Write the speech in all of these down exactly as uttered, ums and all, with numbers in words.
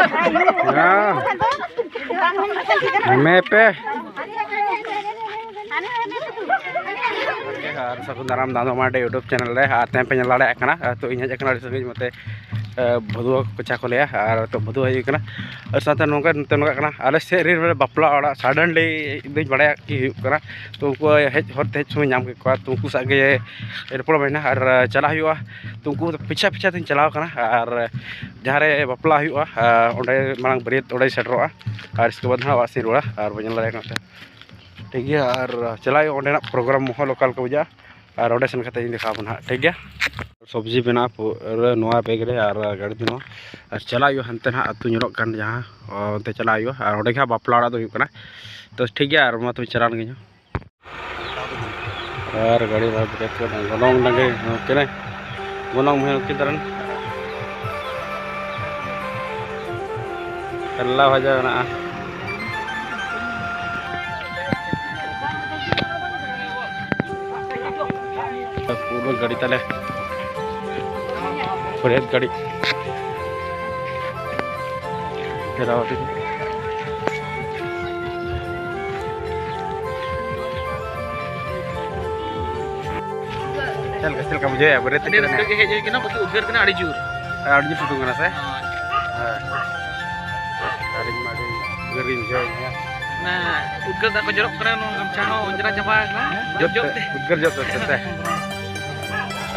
ᱦᱮᱸ᱾ ᱢᱮ ᱯᱮ᱾ ᱟᱨ ᱥᱟᱹᱜᱩᱱ ᱫᱟᱨᱟᱢ ᱫᱟᱸᱫᱳ ᱢᱟᱨᱰᱤ YouTube ᱪᱮᱱᱮᱞ ᱨᱮ᱾ ᱟᱨ ᱛᱮᱦᱮᱧ ᱯᱮ ᱧᱮᱞ ᱫᱟᱲᱮᱭᱟᱜ ᱠᱟᱱᱟ, ᱛᱚ ᱤᱧ ᱦᱮᱡ ᱟᱠᱟᱱᱟ ᱟᱹᱰᱤ ᱥᱟᱺᱜᱤᱧ ᱱᱚᱛᱮ, ᱮ, ᱵᱷᱟᱹᱫᱩᱣᱟᱹ ᱠᱚᱪᱟ ᱠᱚ ᱞᱟᱹᱭᱟ, ᱟᱨ ᱛᱚ ᱵᱷᱟᱹᱫᱩᱣᱟᱹ ᱦᱩᱭᱩᱜ ᱠᱟᱱᱟ᱾ ᱟᱨ ᱥᱟᱶᱛᱮ ᱱᱚᱝᱠᱟ ᱱᱚᱛᱮ ᱱᱚᱝᱠᱟ ᱠᱟᱱᱟ, ᱟᱞᱮ ᱥᱮᱫ ᱨᱮ ᱵᱟᱯᱞᱟ ᱚᱲᱟᱜ suddenly ᱤᱧ ᱫᱚᱧ ᱵᱟᱲᱟᱭᱟ ᱠᱤ ᱦᱩᱭᱩᱜ ᱠᱟᱱᱟ, ᱛᱚ ᱩᱱᱠᱩ ᱦᱮᱡ ᱦᱚᱨ ᱛᱮ ᱦᱮᱡ ᱥᱚᱢᱚᱭ ᱧᱟᱢ ᱠᱮᱫ ᱠᱚᱣᱟ, ᱛᱚ ᱩᱱᱠᱩ ᱥᱟᱶ ᱜᱮ ᱨᱚᱯᱚᱲ ᱦᱩᱭᱱᱟ ᱟᱨ ᱪᱟᱞᱟᱜ ᱦᱩᱭᱩᱜᱼᱟ᱾ ᱛᱚ ᱩᱱᱠᱩ ᱯᱤᱪᱷᱟ ᱯᱤᱪᱷᱟ ᱛᱤᱧ ᱪᱟᱞᱟᱣ ᱠᱟᱱᱟ, ᱟᱨ ᱡᱟᱦᱟᱸ ᱨᱮ ᱵᱟᱯᱞᱟ ᱦᱩᱭᱩᱜᱼᱟ, ᱟᱨ ᱚᱸᱰᱮ ᱢᱟᱲᱟᱝ ᱵᱟᱹᱨᱭᱟᱹᱛ ᱚᱸᱰᱮᱭ ᱥᱮᱴᱮᱨᱚᱜᱼᱟ, ᱟᱨ ᱤᱥᱠᱮ ᱵᱟᱫᱽ ᱦᱟᱸᱜ ᱚᱲᱟᱜ ᱥᱮᱫ ᱤᱧ ᱨᱩᱣᱟᱹᱲᱟ, ᱟᱨ ᱵᱚᱱ ᱧᱮᱞ ᱫᱟᱲᱮᱭᱟᱜ ᱠᱟᱱᱟ᱾ ᱴᱷᱤᱠ ᱜᱮᱭᱟ, ᱟᱨ ᱪᱟᱞᱟᱜ ᱦᱩᱭᱩᱜᱼᱟ ᱚᱸᱰᱮᱱᱟᱜ program ᱢᱚᱦᱚᱞ ᱚᱠᱟ ᱞᱮᱠᱟ ᱵᱩᱡᱷᱟᱹᱜᱼᱟ, ᱟᱨ ᱚᱸᱰᱮ ᱥᱮᱱ ᱠᱟᱛᱮ ᱤᱧ ᱫᱮᱠᱷᱟᱣ ᱟᱵᱚᱱᱟ ᱦᱟᱸᱜ, ᱴᱷᱤᱠ ᱜᱮᱭᱟ᱾ ᱥᱚᱵᱽᱡᱤ ᱢᱮᱱᱟᱜᱼᱟ ᱯᱩᱨᱟᱹ ᱱᱚᱣᱟ bag ᱨᱮ, ᱟᱨ ᱜᱟᱹᱰᱤ ᱫᱚ ᱱᱚᱣᱟ, ᱟᱨ ᱪᱟᱞᱟᱜ ᱦᱩᱭᱩᱜᱼᱟ ᱦᱟᱱᱛᱮ ᱱᱟᱦᱟᱜ ᱟᱹᱛᱩ ᱧᱮᱞᱚᱜ ᱠᱟᱱ ᱡᱟᱦᱟᱸ, ᱚᱱᱛᱮ ᱪᱟᱞᱟᱜ ᱦᱩᱭᱩᱜᱼᱟ, ᱟᱨ ᱚᱸᱰᱮ ᱜᱮ ᱦᱟᱸᱜ ᱵᱟᱯᱞᱟ ᱚᱲᱟᱜ ᱫᱚ ᱦᱩᱭᱩᱜ ᱠᱟᱱᱟ᱾ ᱛᱚ ᱴᱷᱤᱠ ᱜᱮᱭᱟ, ᱟᱨ ᱢᱟ ᱛᱚᱵᱮ ᱪᱟᱞᱟᱣ ᱞᱮᱱ ᱜᱮ᱾ ᱟᱨ ᱜᱟᱹᱰᱤ ᱵᱷᱟᱲᱟ ᱵᱨᱮᱠ ᱠᱚ ᱜᱚᱱᱚᱝ ᱰᱟᱝᱜᱮ ᱦᱚᱸ ᱠᱮᱱᱮ ᱜᱚᱱᱚᱝ ᱢᱮ ᱩᱱᱠᱤᱱ ᱛᱟᱨᱟᱱ᱾ ᱠᱟᱞᱞᱟ ᱵᱷᱟᱡᱟ ᱢᱮᱱᱟᱜᱼᱟ᱾ ᱯᱩᱨᱟᱹ ᱜᱟᱹᱰᱤ ᱛᱟᱞᱮ, ᱵᱟᱹᱨᱭᱟᱹᱛ ᱜᱟᱹᱰᱤ᱾ ᱪᱮᱫ ᱞᱮᱠᱟ, ᱪᱮᱫ ᱞᱮᱠᱟ ᱵᱩᱡᱷᱟᱹᱣᱮᱫᱼᱟ ᱵᱟᱹᱨᱭᱟᱹᱛ ᱟᱹᱰᱤ ᱨᱟᱹᱥᱠᱟᱹ ᱜᱮ ᱦᱮᱡ ᱦᱩᱭ ᱠᱟᱱᱟ, ᱵᱟᱠᱤ ᱩᱫᱽᱜᱟᱹᱨ ᱠᱟᱱᱟ ᱟᱹᱰᱤ ᱡᱳᱨ᱾ ᱟᱹᱰᱤ ᱡᱳᱨ ᱥᱤᱛᱩᱝ ᱠᱟᱱᱟ ᱥᱮ? ᱦᱳᱭ᱾ ᱦᱮᱸ᱾ ᱟᱹᱞᱤᱧ ᱢᱟ ᱟᱹᱰᱤ ᱩᱫᱽᱜᱟᱹᱨ ᱜᱤᱧ ᱵᱩᱡᱷᱟᱹᱣᱮᱫ ᱜᱮᱭᱟ᱾ ᱚᱱᱟ ᱩᱫᱽᱜᱟᱹᱨ ᱫᱟᱜ ᱠᱚ ᱡᱚᱨᱚᱜ ᱠᱟᱱᱟ, ᱱᱚᱣᱟ ᱜᱟᱢᱪᱷᱟ ᱦᱚᱸ ᱚᱸᱡᱽᱨᱟ ᱪᱟᱵᱟ ᱟᱠᱟᱱᱟ᱾ ᱡᱚᱜ ᱡᱚᱜ ᱡᱚᱜ ᱛᱮ᱾ ᱛᱮ, ᱩᱫᱽᱜᱟᱹᱨ ᱡᱚᱜ ᱛᱮ, ᱛᱮ᱾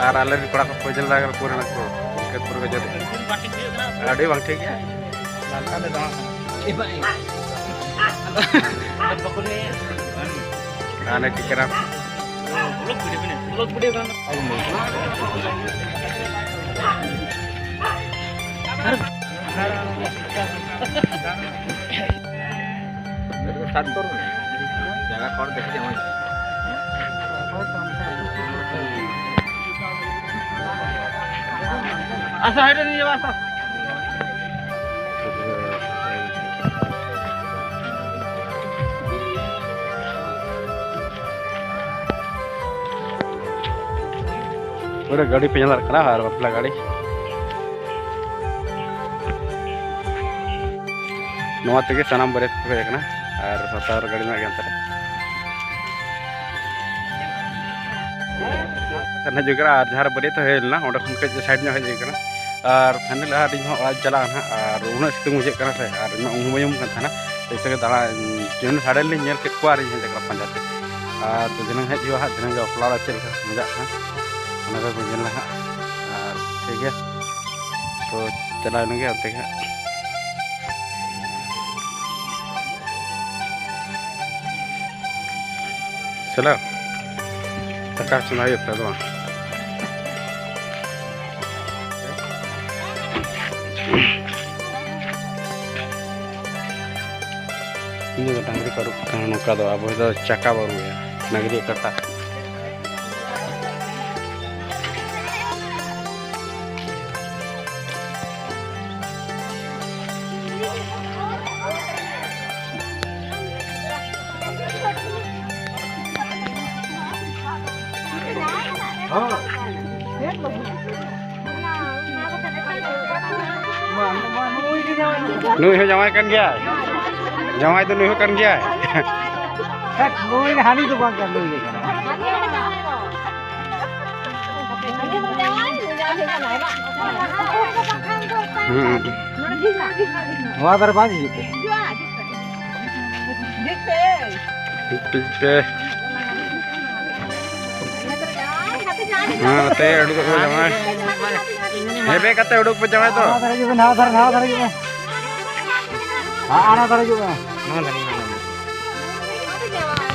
ᱟᱨ ᱟᱞᱮ ᱨᱮᱱ ᱠᱚᱲᱟ ᱠᱚ ᱯᱟᱹᱡᱟᱹᱞ ᱫᱟᱜ ᱠᱟᱱᱟ, ᱯᱩᱨᱟᱹ ᱱᱟᱠᱚ ᱩᱫᱽᱜᱟᱹᱨ ᱯᱩᱨᱟᱹ ᱠᱚ ᱡᱚᱜ ᱮᱫ᱾ ᱟᱹᱰᱤ ᱵᱟᱝ ᱴᱷᱤᱠ ᱜᱮᱭᱟ᱾ ᱦᱟᱱᱮ ᱴᱷᱤᱠᱟᱹᱱᱟ᱾ ᱥᱟᱛ ᱠᱚᱨ ᱢᱮ᱾ ᱡᱟᱭᱜᱟ ᱠᱚᱨ ᱫᱮᱠᱷᱮ ᱡᱮᱢᱚᱱ᱾ ᱟᱥᱟ ᱦᱟᱭᱰᱨᱮ ᱱᱤᱭᱟᱹ ᱵᱟᱥ᱾ ᱯᱩᱨᱟᱹ ᱜᱟᱹᱰᱤ ᱯᱮ ᱧᱮᱞ ᱫᱟᱲᱮᱭᱟᱜ ᱠᱟᱱᱟ, ᱟᱨ ᱵᱟᱯᱞᱟ ᱜᱟᱹᱰᱤ᱾ ᱱᱚᱣᱟ ᱛᱮᱜᱮ ᱥᱟᱱᱟᱢ ᱵᱟᱹᱨᱭᱟᱹᱛ ᱠᱚ ᱦᱮᱡ ᱟᱠᱟᱱᱟ᱾ ᱟᱨ ᱥᱟᱛᱟᱨ ᱜᱟᱹᱰᱤ ᱢᱮᱱᱟᱜ ᱜᱮᱭᱟ ᱚᱱᱛᱮ ᱨᱮ᱾ ᱥᱮᱱ ᱦᱤᱡᱩᱜ ᱠᱟᱱᱟ᱾ ᱟᱨ ᱡᱟᱦᱟᱸ ᱨᱮ ᱵᱟᱹᱨᱭᱟᱹᱛ ᱦᱩᱭ ᱞᱮᱱᱟ, ᱚᱸᱰᱮ ᱠᱷᱚᱱ ᱠᱟᱹᱡ ᱥᱟᱭᱤᱰ ᱧᱚᱜ ᱦᱮᱡ ᱦᱩᱭ ᱠᱟᱱᱟ᱾ ᱟᱨ ᱯᱷᱟᱭᱱᱟᱞ ᱟᱹᱞᱤᱧ ᱦᱚᱸ ᱚᱲᱟᱜ ᱤᱧ ᱪᱟᱞᱟᱜᱼᱟ ᱱᱟᱦᱟᱜ᱾ ᱟᱨ ᱩᱱᱟᱹᱜ ᱥᱤᱛᱩᱝ ᱵᱩᱡᱷᱟᱹᱜ ᱠᱟᱱᱟ ᱥᱮ, ᱟᱨ ᱤᱧ ᱢᱟ ᱩᱢ ᱦᱚᱸ ᱵᱟᱹᱧ ᱩᱢ ᱠᱟᱱ ᱛᱟᱦᱮᱱᱟ᱾ ᱮᱭᱥᱮ ᱜᱮ ᱫᱟᱬᱟ, ᱡᱮᱢᱱᱤ ᱥᱟᱰᱮᱱᱞᱤᱧ ᱧᱮᱞ ᱠᱮᱫ ᱠᱚᱣᱟ ᱟᱨ ᱤᱧ ᱦᱮᱡ ᱟᱠᱟᱱᱟ ᱯᱟᱸᱡᱟ ᱛᱮ᱾ ᱟᱨ ᱛᱚ ᱫᱷᱤᱱᱟᱹᱝ ᱦᱮᱡ ᱦᱩᱭᱩᱜᱼᱟ ᱦᱟᱸᱜ, ᱫᱷᱤᱱᱟᱹᱝ ᱜᱮ ᱵᱟᱯᱞᱟ ᱚᱲᱟᱜ ᱪᱮᱫ ᱞᱮᱠᱟ ᱢᱚᱡᱟᱜ ᱠᱟᱱᱟ, ᱚᱱᱟ ᱠᱚ ᱧᱮᱞ ᱞᱟᱦᱟᱜ᱾ ᱟᱨ ᱴᱷᱤᱠ ᱜᱮᱭᱟ, ᱛᱚ ᱪᱟᱞᱟᱣ ᱞᱮᱱ ᱜᱮ ᱚᱱᱛᱮ ᱜᱮ ᱦᱟᱸᱜ᱾ ᱥᱮᱞᱟ, ᱫᱟᱠᱟ ᱪᱚᱸᱫᱟ ᱦᱩᱭᱩᱜ ᱛᱟᱢᱟ ᱵᱟᱝ? ᱩᱱᱤ ᱫᱚ ᱰᱟᱝᱨᱤ ᱠᱚ ᱟᱹᱨᱩᱵ ᱠᱟᱱᱟ, ᱱᱚᱝᱠᱟ ᱫᱚ ᱟᱵᱚ ᱫᱚ ᱪᱟᱠᱟ ᱵᱚ ᱟᱹᱨᱩᱵᱮᱭᱟ, ᱰᱟᱝᱨᱤ ᱠᱟᱴᱟ᱾ ᱱᱩᱭ ᱦᱚᱸ ᱡᱟᱶᱟᱭ ᱠᱟᱱ ᱜᱮᱭᱟᱭ᱾ ᱡᱟᱶᱟᱭ ᱫᱚ ᱱᱩᱭ ᱦᱚᱸ ᱠᱟᱱ ᱜᱮᱭᱟᱭ᱾ ᱦᱮᱴ, ᱱᱩᱭ ᱦᱟᱹᱱᱤ ᱫᱚ ᱵᱟᱝ ᱠᱟᱱ, ᱱᱩᱭ ᱜᱮ ᱠᱟᱱᱟᱭ᱾ ᱦᱩᱸ᱾ ᱱᱚᱣᱟ ᱫᱷᱟᱨᱮ ᱵᱟᱝ ᱦᱤᱡᱩᱜ ᱯᱮ᱾ ᱦᱤᱡᱩᱜ ᱯᱮ᱾ ᱦᱮᱸ, ᱛᱮ ᱩᱰᱩᱠᱚᱜ ᱯᱮ ᱡᱟᱶᱟᱭ᱾ ᱦᱮᱵᱮ ᱠᱟᱛᱮ ᱩᱰᱩᱠ ᱯᱮ ᱡᱟᱶᱟᱭ ᱫᱚ᱾ ᱱᱟᱣᱟ ᱫᱷᱟᱨᱮ ᱦᱤᱡᱩᱜ ᱯᱮ, ᱱᱟᱣᱟ ᱫᱷᱟᱨᱮ, ᱱᱟᱣᱟ ᱫᱷᱟᱨᱮ ᱦᱤᱡᱩᱜ ᱯᱮ᱾ ᱦᱮᱸ, ᱱᱟᱣᱟ ᱫᱷᱟᱨᱮ, ᱱᱟᱣᱟ ᱫᱷᱟᱨᱮ᱾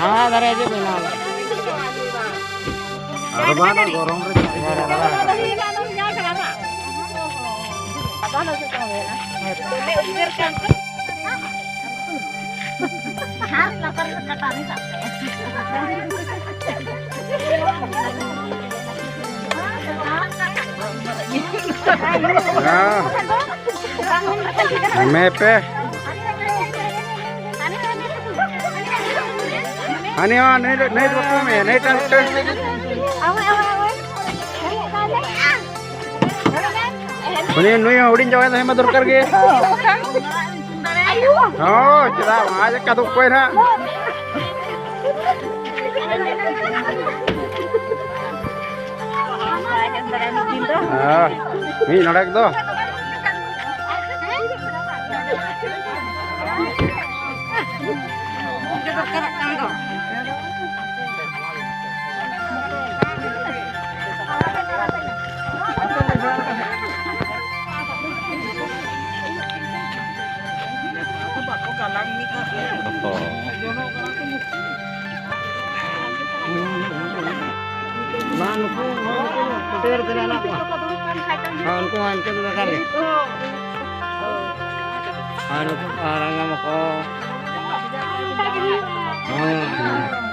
ᱱᱟᱣᱟ ᱫᱷᱟᱨᱮ ᱦᱤᱡᱩᱜ ᱯᱮ, ᱱᱟᱣᱟ ᱫᱷᱟᱨᱮ᱾ ᱟᱨ ᱵᱟᱝ ᱫᱚ ᱜᱚᱨᱚᱢ ᱨᱮ ᱦᱮᱸ᱾ ᱮᱢᱮ ᱯᱮ᱾ ᱦᱟᱹᱱᱤ ᱦᱚᱸ ᱱᱩᱭ ᱫᱚ, ᱱᱩᱭ ᱫᱚ ᱵᱟᱠᱚ ᱮᱢᱮᱭᱟ, ᱱᱩᱭ ᱴᱟᱜ, ᱴᱟᱜ᱾ ᱩᱱᱤ, ᱱᱩᱭ ᱦᱚᱸ ᱦᱩᱰᱤᱧ ᱡᱟᱶᱟᱭ ᱫᱚ ᱦᱮᱢᱟ ᱫᱚᱨᱠᱟᱨ ᱜᱮ᱾ ᱦᱳᱭ, ᱪᱮᱫᱟᱜ ᱵᱟᱝ? ᱟᱡ ᱮ ᱠᱟᱫᱚᱜ ᱠᱚᱭ ᱱᱟᱦᱟᱜ᱾ ᱦᱮᱸ, ᱢᱤᱫ ᱰᱚᱸᱰᱮᱠ ᱫᱚ᱾ ᱢᱟ ᱱᱩᱠᱩ, ᱱᱩᱠᱩ ᱦᱟᱱᱛᱮ ᱨᱮ ᱛᱤᱱᱟᱹᱜ ᱦᱮᱱᱟᱜ ᱠᱚᱣᱟ? ᱦᱚᱸ, ᱩᱱᱠᱩ ᱦᱚᱸ ᱦᱟᱱᱛᱮ ᱨᱮ ᱞᱟᱛᱟᱨ ᱨᱮ᱾ ᱟᱨ ᱱᱩᱠᱩ ᱠᱚ ᱦᱟᱨᱟ ᱧᱟᱢ ᱟᱠᱚ᱾ ᱦᱚᱸ, ᱦᱚᱸ᱾